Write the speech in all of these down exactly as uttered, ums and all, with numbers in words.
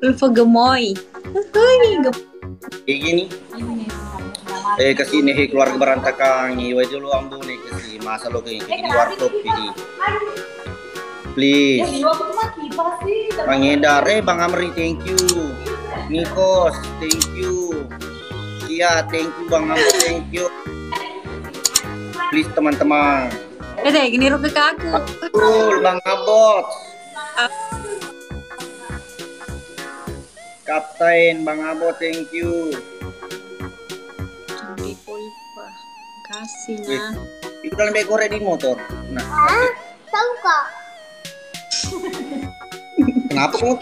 Ulfa gemoi. Hui, gem- Kayak gini. Eh, kasih nih keluarga berantakan. Iwa dulu ambo nih kasih masa lo kayak gini warkop ini. Please. Bang Edar, eh, Bang Amri, thank you. Nikos, thank you. Iya, thank you Bang Amri, thank you. Please teman-teman. Eh, deh, gini rugi ke aku. Betul, Bang Abot. Ah. Kapten, Bang Abo, thank you. Sampai lupa. Kasih, wih, nah. Itu dalam bego di motor. Nah. Hah? Tahu, Kak. Kenapa kamu?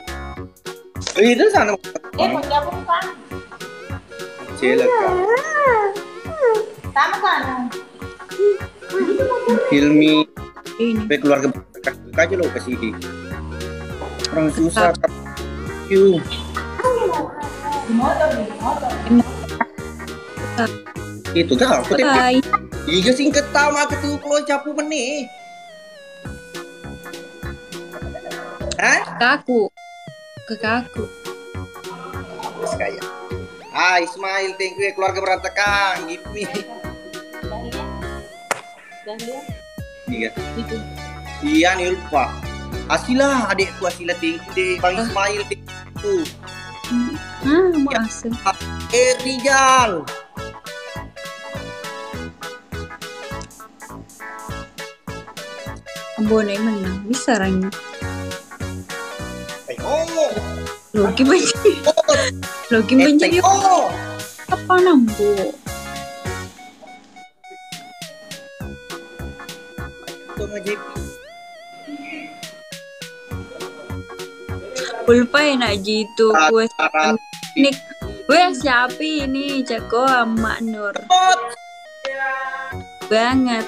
Itu sana. Eh, mau gabung, Kak. Cilaka. Sama, Kak. Hilmi. Ini. Be keluarga aja lo kasih. Orang susah. Yuk. Itu dah aku tepuk. Bye. Iya, singkat tahu mah ketu kalau capu meneh. Hah? Ke aku. Ke aku. Terus kayak, ah, Ismail, thank you ya, keluarga berantakan. Give me. Dahlia. Dahlia. Iya. Itu. Iya nih, lupa. Asila, adikku Asila, thank you deh. Bang, ah, Ismail, thank you. Hmm, ya, makasih. Eh, Rijal. Ambone menang, bisa rangi. Ayo. Logi banjir. Logi banjir. Ayo. Apa nambu? Ulpa enak jitu, kuas nik. Weh, siapa ini? Ceko Amma Nur. Banget.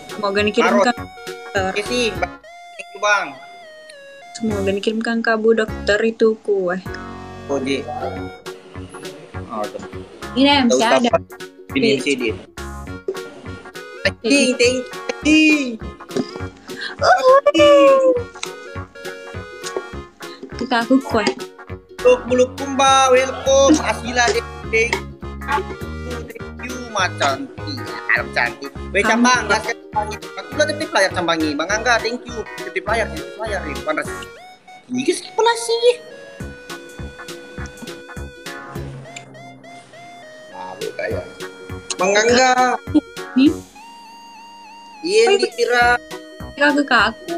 Semoga dikirimkan dokter. Isi, Bang. Thank you, Bang. Semoga dikirimkan kabu dokter itu kue. Oh, di. Oh, tuh. Ini masih ada. Ini masih di. Anjing, thank you. Kakakku kue. Untuk bulu kumba, welcome. Asila deh. Thank you, macan. Iya, alam cantik. Weh, Cambang, kasih Cambangi. Aku udah titip layar Cambangi. Bang Angga, thank you. Titip layar, titip layar. Eh, bukan res-, ini sih, pelas sih. Malu kayak. Bang Angga. Hmm? Iya, oh, dikira. Kagak ke aku.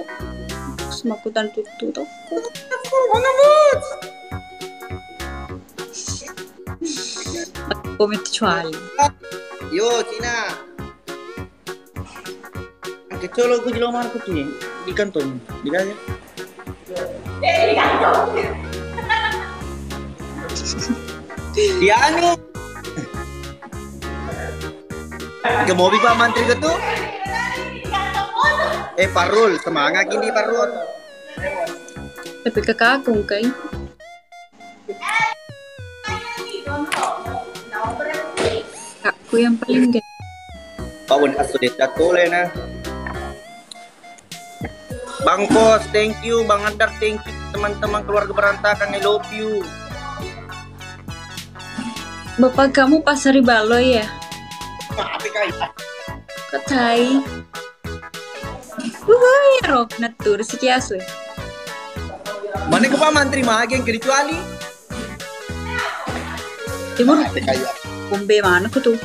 Semakutan tutu toko. Aku, mana, Bos? Aku minta cuali. Yo, Cina. Kecolok ku jelo marku tu di kantong. Di kaya. Di anu. Gemobi Pak Mantri ke tu? Eh, Parul, semangat ini, Parul. Tapi ke kakung, kai. Kakku yang paling gede. Pawan asu desa tole na. Bang Kos, thank you. Bang Andar, thank you. Teman-teman keluarga berantakan, I love you. Bapak kamu pasar di Balo ya? Maaf, Kak. Ketai. Wuhui, ro, natur si kiasu. Mana ke Pak Mantri mageng kecuali? Timur. Kayak. Kumbe mana ku tu?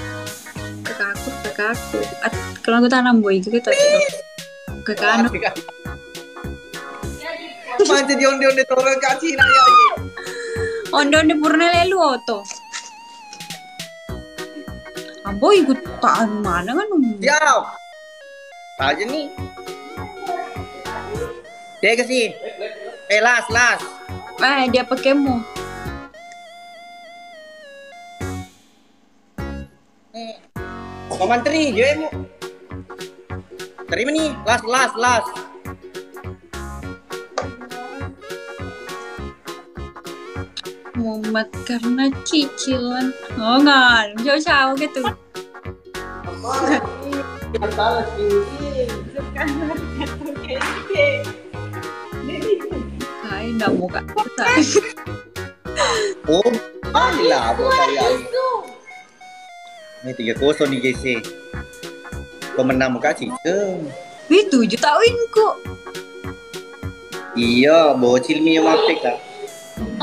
Kakakku, kakakku. At-, kalau aku tanam boy itu kita. Kakak anu. Manja di onde-onde toro kasih naya. Onde-onde purna lelu oto. Ambo ikut tak anu mana kan? Siap. Aja nih. Dia kasih. Eh, las, las. Eh, dia pakaimu. Eh, Mamantri, dia mu. Terima nih, las, las, las. Muhammad karena cicilan. Oh, ngan. Jauh-jauh gitu. Apa? Iya, salah sih. Bukan, bukan, bukan. Kamu, Kak. Oh, alah, Boca ya. Ini tiga kosong nih, guys, eh. Pemenang muka Ciceng. Wih, tujuh tak win kok. Iya, bocil mi yang mape, Kak.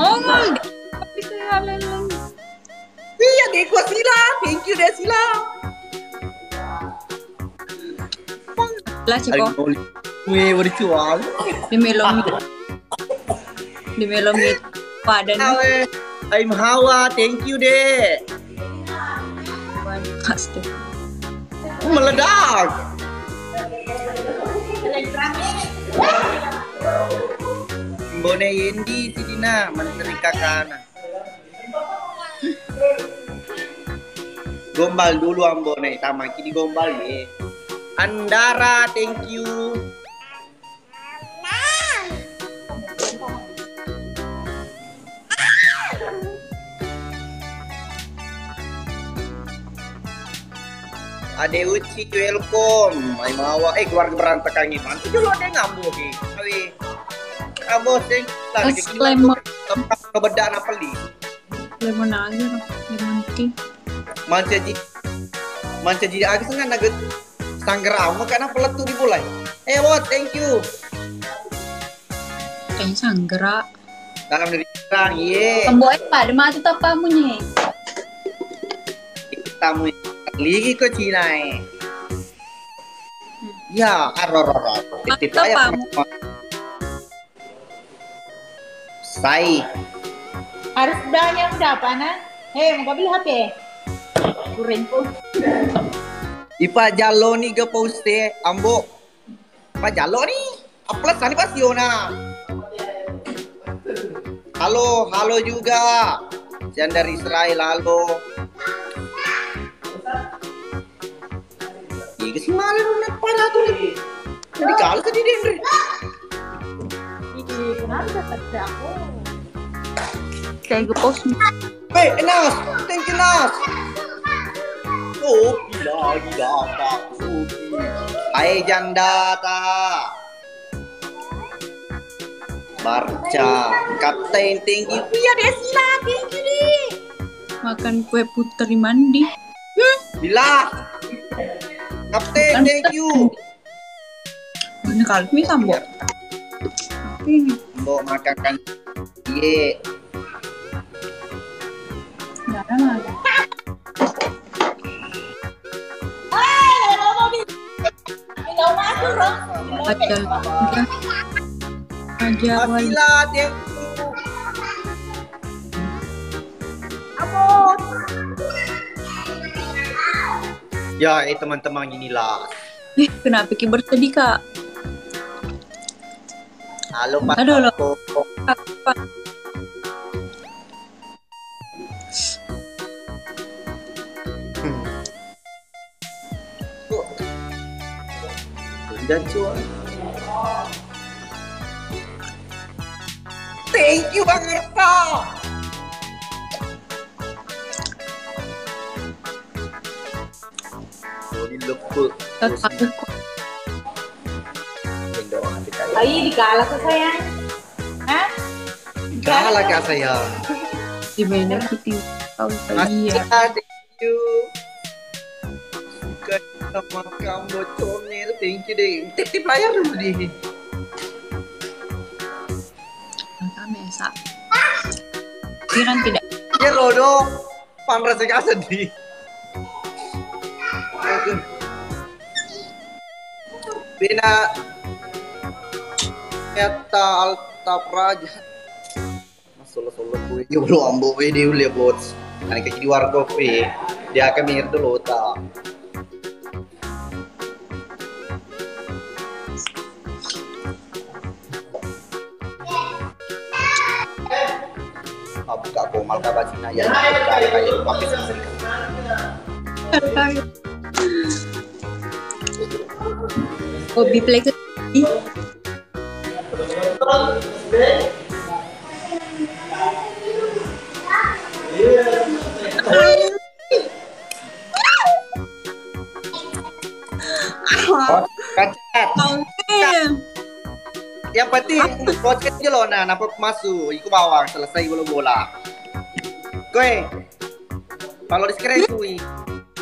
Oh, ngal. Tapi saya leleng. Iya, deh, gua Sila. Thank you deh, Sila. Lah, Ciko. Ayo, weh, berjuang. Di Melomi. Di Melomi. Pada nih. Awe, I'm Hawa. Thank you deh. Pasti. Meledak. Bone Yendi sidina menteri kakana. Gombal dulu Ambone, tamaki di gombal ye. Andara, thank you. Ade Uci, welcome. Mai mawa, eh, keluarga berantakan gimana? Itu lo ada ngambu ki. Awi. Abo sing lagi. Lemon. Kebeda na peli. Lemon aja lah, lemon tea. Mancaji, mancaji aga sengaja naget sanggerau, makana pelettu di bola. Eh, Wot, thank you. Kayak sanggera. Dalam diri terang, iye. Kemboe pada matu tapamu nye. Tamu lagi ke Cina eh. Ya, aro aro aro. Titip aja. Tapamu. Sai. Harus banyak udah apa nah? Hei, mau beli H P? Kurengku. Ipa jallo ni ga poste, Ambo. Pak Jalo nih, apalagi sana pasti Yona. Halo, halo juga. Yang dari Israel, halo. Iya, sih malah lu nak parah tuh nih. Jadi kalah tadi dia, Andre. Ini kenapa kerja aku? Saya gepos. Eh, Nas, thank you, Nas. Oh, gila, gila, Pak. Hai, janda, ta. Barca, Kapten, thank you. Iya, Desila, thank you, Di. Makan kue putri mandi. Hmm? Bila. Kapten, thank you. Ini kali ini sambo. Iya. Oke. Sambo makan kan. Iye. Nggak ada lagi. Aja. Aja, wali. Masila, thank you. Ampun. Ya, eh, teman-teman, inilah. Eh, kenapa ki bersedih, Kak? Halo, Pak. Aduh, lo. Toko. Pak, Pak. Hmm. Kok? Jangan cuan. Thank you, Bang Arta. Jadi lepuk. Tetap. Indo, nanti kayak. Ayo, dikalah ke saya. Hah? Kalah, Kak, saya. Di mana kita tahu, Kak? Iya. Masih ada, you. Suka sama kamu, comel. Thank you, deh. Titip layar dulu, di. Kami, Sa. Pikiran tidak. Ya, lo dong. Panrasa ka sedih. Bena. Eta Alta Praja. Mas solo-solo kue. Yo, lo Ambo we di ulia, bos. Ani kaki di warkop we. Dia kami dulu ta. Mabbuka komal ka bacina ya. Hobi play ke. Oh, kacet. Oke. Yang penting untuk project aja lo, nah, napa masuk, iku bawang selesai bola-bola. Koe, kalau di sekre kui.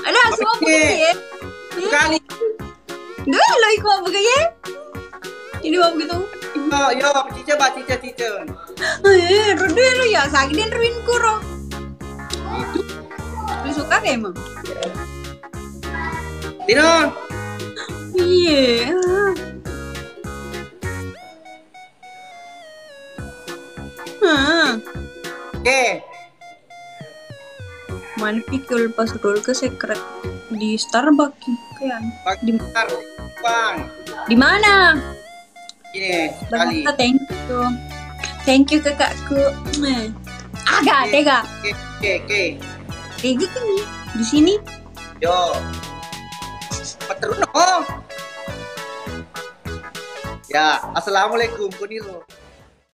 Ada semua punya ya. Sekali. Dua lo iku apa ya? Ini apa gitu? Oh, yo, cica ba, cica, cica. Eh, rudu lo ya, sakit dan ruin kuro. Lu suka kayak emang? Tino. Iya. Hmm. Oke. Mana pikir pas roll ke secret di Starbucks kayak di Bang. Di mana? Ini sekali. Thank you. Thank you kakakku. Agak tega. Oke, oke, oke. Tega kan nih di sini. Yo. Peterun oh. Ya, assalamualaikum Kuniro.